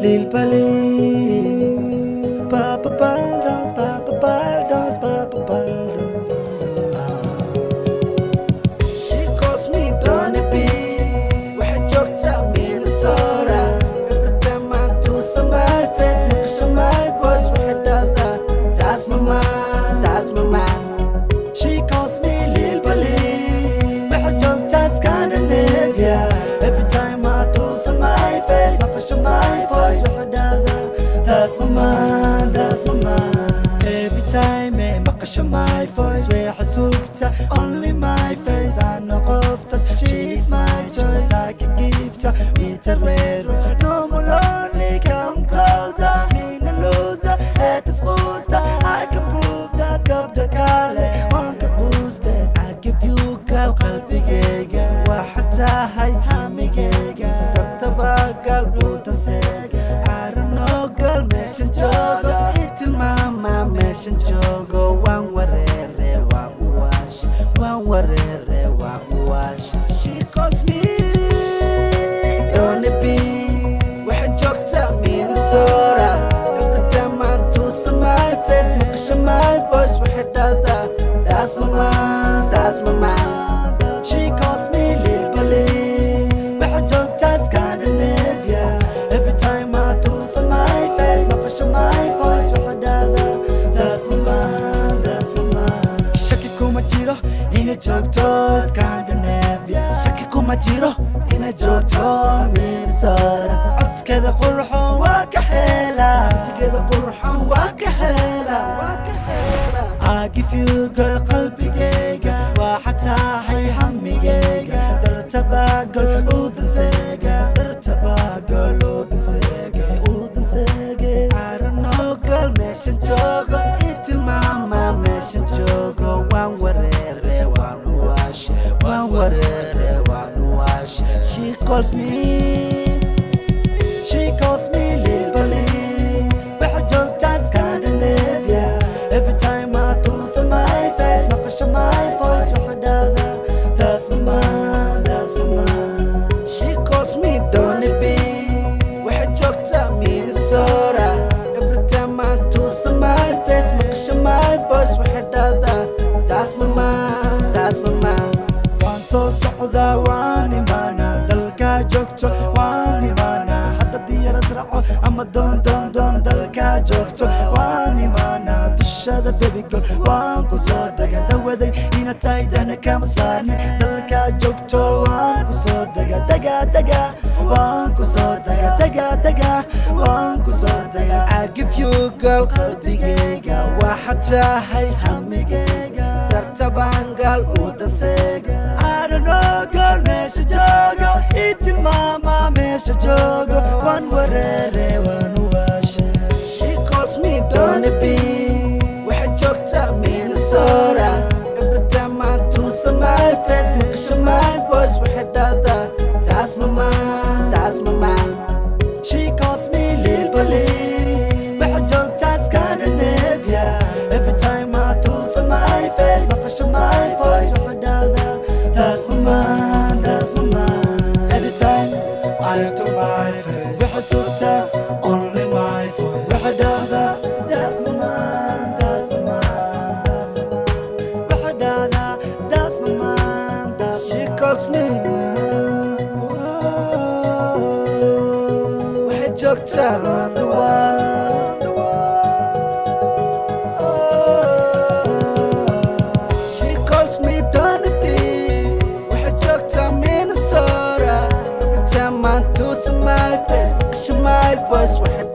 Lil Bali. Papa Baldos, Papa Baldos, Papa Baldos. She calls me Donny B. Waxay joogtaa Minnesota. Every time I do some my face, maqasho my voice, waxay dhahdaa, "That's my man, that's my man." She calls me Lil Bali. Waxay joogtaa Scandinavia. Every time I do some my face, maqasho my voice, waxay dhahdaa, "That's my man, that's my man." Every time ay maqasho my voice, waxay sugtaa only my face. I know qoftaas, she's my choice. I can give her with a red rose. No more lonely, come closer. Nina loser, het is quusta. I can prove that gabdha kale waan ka quuste. I give you, girl, qalbigayga. Waxaad tahay hamigayga. Dartabagal u danseega. I don't know, girl, meeshan joogo. Ii tilmaama meeshan joogo. Waan wareere, waan u waash. Waan wareere, waan u waash. She calls me Donny B. Waxay joogtaa Minnesota. Every time I do some my face, maqasho my voice, waxay dhahdaa, "That's my man, that's my man." She calls me Lil Bali. Waxay joogtaa Scandinavia. Every time I do some my face, maqasho my voice, waxay dhahdaa, "That's my man, that's my man." Shaki kuma jiro inay joogto Scandinavia. Shaki kuma jiro inay joogto Minnesota. Codkeeda qurxoon waa ka helaa. Codkeeda qurxoon waa ka hela, waa ka hela. I give you, girl, qalbigayga. Waxaad tahay hamigayga. Dartabagal u danseega. Dartabagal u danseega, u danseega. I don't know, girl, meeshan joogo. Ii tilmaama meeshan joogo. Waan wareere, waan u waashe. Waan wareere, waan u waashe. She calls me. She calls me Lil Bali. Waxay joogtaa Scandinavia. Every time I tuso my face, maqasho my voice, waxay dhahdaa, "That's my man, that's my man." She calls me Donny B. Waxay joogtaa Minnesota. Every time I tuso my face, maqasho my voice, waxay dhahdaa, "That's my man, that's my man." Waan soo socdaa, waan imaanaa. Dalkaa joogto waan imaanaa. Hadda diyaarad raaco ama doon doon doon, dalkaa joogto waan imaanaa. Dushada, baby girl, waan ku soo dega. Dawaday ina tahay dana kama saarne. Dalkaa joogto waan ku soo dega, dega dega. Waan ku soo dega, dega dega. Waan ku soo dega. I give you, girl, qalbigayga. Waxaad tahay hamigayga. Dartabangal u danseega. I don't know, girl, meesha joogo. Ii tilmaama meesha joogo. Waan wareere, waan u waashe. She calls me Donny B. Waxay joogtaa Minnesota. Every time I tuso my face, maqasho my voice, waxay dhahdaa, "That's my man, that's my man." She calls me Lil Bali. Waxay joogtaa Scandinavia. Every time I tuso my face, maqasho my voice, waxay dhahdaa, "That's my man, that's my man." Every time I look to my face, waxay sugtaa only my voice. Waxay dhahdaa, "That's my man, that's my man, that's my man." Waxay dhahdaa, "That's my man, that's my She man." calls me. Waxay joogtaa around the world. The world. She calls me Donny B. Waxay joogtaa Minnesota. Every time I tuso my face, maqasho my voice, waxay